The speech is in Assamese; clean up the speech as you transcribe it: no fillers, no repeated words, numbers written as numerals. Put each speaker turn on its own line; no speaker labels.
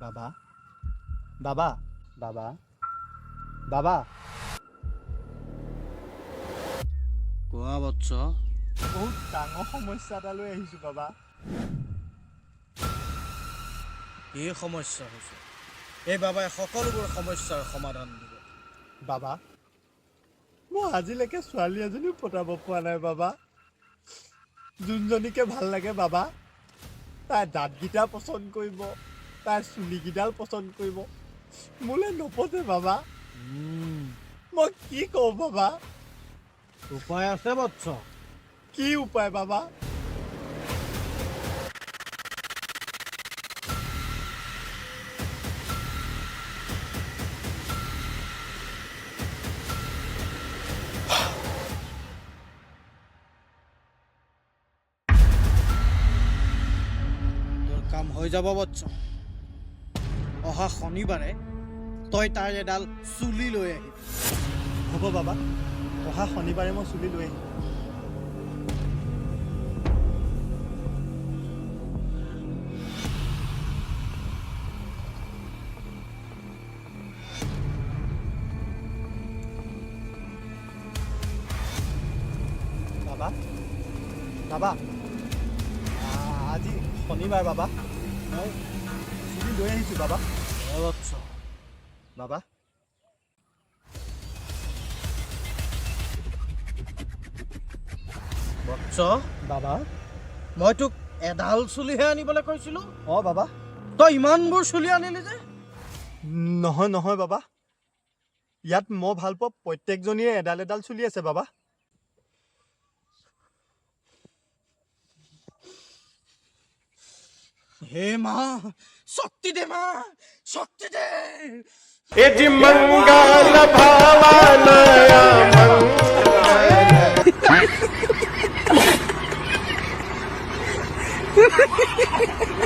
বাবা, বাবা, বাবা, বাবা।
কোৱা বৎস।
বহুত ডাঙৰ সমস্যা এটা লৈ আহিছোঁ বাবা।
কি সমস্যা হৈছে? এই বাবাই সকলোবোৰ সমস্যাৰ সমাধান দিব।
বাবা, মই আজিলৈকে ছোৱালী এজনীও পতাব পৰা নাই বাবা। যোনজনীকে ভাল লাগে বাবা, তাই দাঁতকেইটা পচন্দ কৰিব, তাইৰ চুলিকেইডাল পচন্দ কৰিব, মোলৈ নপতে বাবা। মই কি কওঁ বাবা?
উপায় আছে বৎস।
কি উপায় বাবা?
তোৰ কাম হৈ যাব বৎস। অহা শনিবাৰে তই তাৰ এডাল চুলি লৈ আহিবি।
হ'ব বাবা, অহা শনিবাৰে মই চুলি লৈ আহিম। বাবা, বাবা, আজি শনিবাৰ বাবা, মই চুলি লৈ আহিছোঁ বাবা।
দে বৎস।
বাবা।
বৎস।
বাবা।
মই তোক এডাল চুলিহে আনিবলৈ কৈছিলোঁ।
অঁ বাবা।
তই ইমানবোৰ চুলি আনিলি যে?
নহয় নহয় বাবা, ইয়াত মই ভাল পোৱা প্ৰত্যেকজনীৰে এডাল এডাল চুলি আছে বাবা।
হে মা, শক্তি দে মা, শক্তি দে।
এজি মঙ্গল ভাওয়ানয়া মঙ্গল।